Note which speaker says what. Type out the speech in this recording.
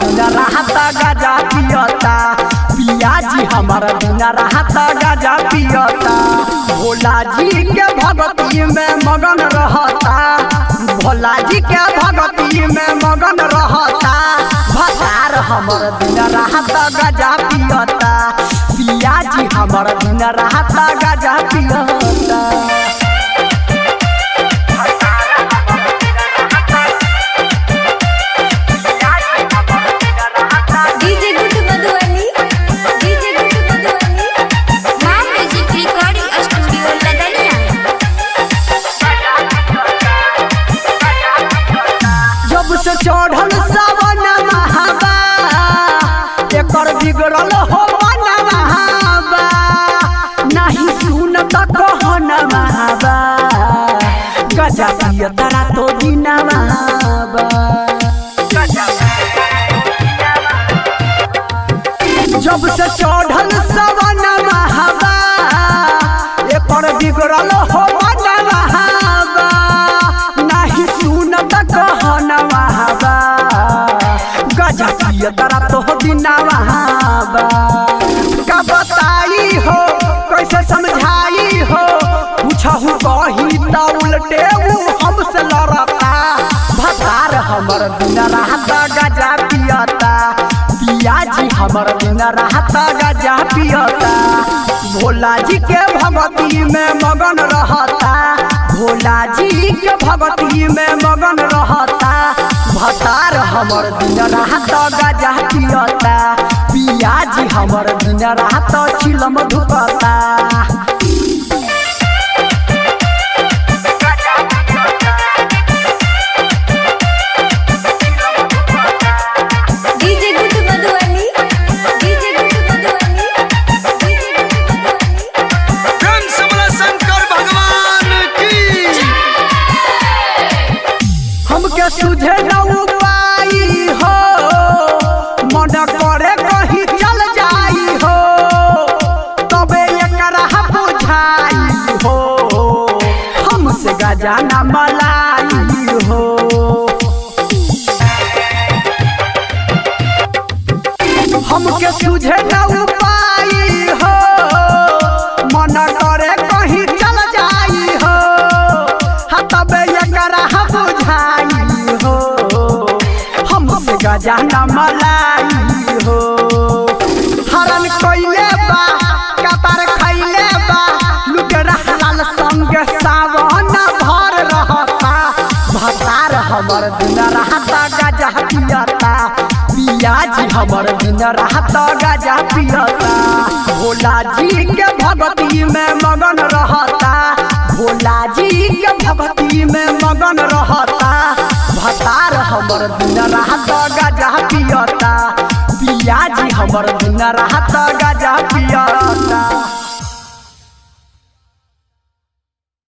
Speaker 1: दिन रात गाजा पियता। पियाजी हमर दिन रात गाजा पियता। भोला जी के भगती में मगन रहता। भोला जी के भगती में मगन रहता। भतार हमर दिन रात गाजा पियता। पियाजी हमर दिन रात गाजा पियता।
Speaker 2: DJ Guddu Madhubani, DJ Guddu Madhubani.
Speaker 3: माँ म्यूजिक रिकॉर्डिंग स्टूडियो लदनिया।
Speaker 1: जब से चढ़ल सावन महाबा एकर बिगड़ल हो मनवा, नाही सुनत कहन महाबा गजा पियता रातो दिनवा। जब से चढ़ल सावन महाबा एकर बिगड़ल हो मनवा, नाही सुनत कहन महाबा गजा पियता रातो दिनवा। का बताई हो कैसे समझाई हो, पूछहु कही त उलटे ऊ हमसे लड़ता। भतार हमर दिन रात गजा पियता। पियाजी हमर दिन रात गजा पियता। भोला जी के भगती में मगन रहता। भोला जी के भगती में मगन रहता। भतार हमर दिन रात गजा पियता। पियाजी हमर दिन रात चिलम धुकता।
Speaker 2: DJ Guddu Madhubani, DJ Guddu Madhubani, DJ Guddu Madhubani.
Speaker 4: प्रेम से बोला शंकर भगवान की।
Speaker 1: हमके सुझे न उपाय हो, मन करे कहीं चल जाई हो, तबे एकरा बुझाई हो, हमसे गजा न मलाई हो। हमके सुझे न उपाय हो, मन करे कहीं चल जाई हो, हा तबे एकरा बुझाई हो, हमसे गजा न मलाई हो। हरन कइले बा कपार खइले बा, लुटेरा लाल संग सावन भर रहता। भतार हमर दिन रात गजा पियता। पियाजी हमर दिन रात गजा पियता। भोला जी के भगती में मगन रहता। भोला जी के भगती में मगन रहता। भतार हमर दिन रात गजा पियता। पियाजी हमर दिन रात गजा पियता।